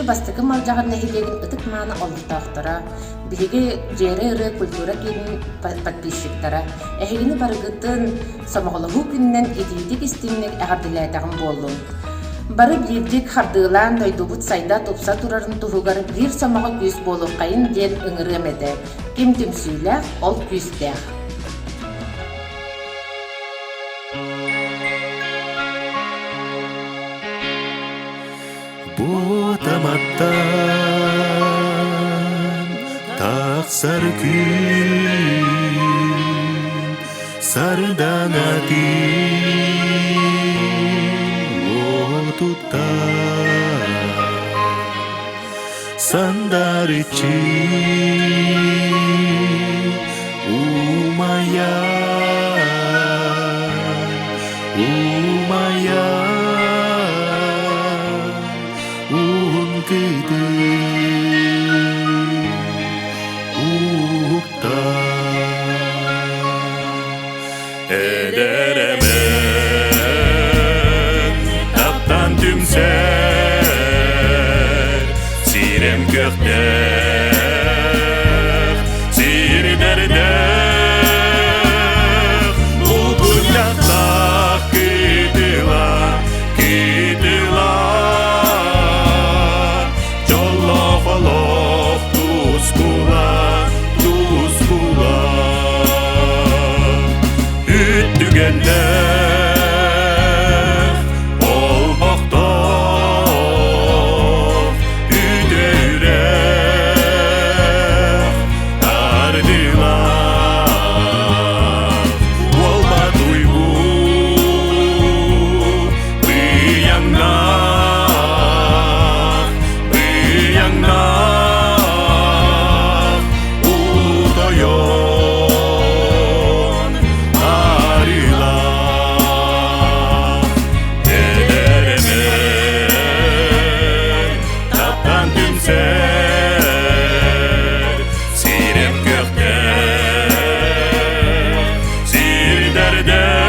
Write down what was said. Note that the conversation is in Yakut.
Бастакы Малдьаҕар нэһилиэгин ытык-мааны олохтоохторо, биһиги Дьиэрэ ырыа культура киинин подписчиктара, эһигини барыгытын сомоҕолоһуу күнүнэн итиитик-истиҥник эҕэрдэлээтэҕим буоллун. Бары биирдик хардыылаан дойдубут сайда тупса турарын туһугар биир сомоҕо күүс буолуоххайын диэн ыҥырыам этэ. Ким түмсүүлээх, ол күүстээх. Буотаматтан тахсар күн сардаҥа уотуттан сандарыччы умайан умайан уһун кытыы уһуктар Эдэр эмэн таптан түмсэр сирэм көхтөөх сирдэрдээх булгунньахтаах кытыла кытыла дьоллоох олох тускула тускула үттүгэннээх олбохтоох үтүөрэх тардыылаах уолбат уйгу быйаҥнаах быйаҥнаах Улуу тойон арыылаах эдэр эмэн таптан түмсэр сирэм көхтөөх сирдэрдээх.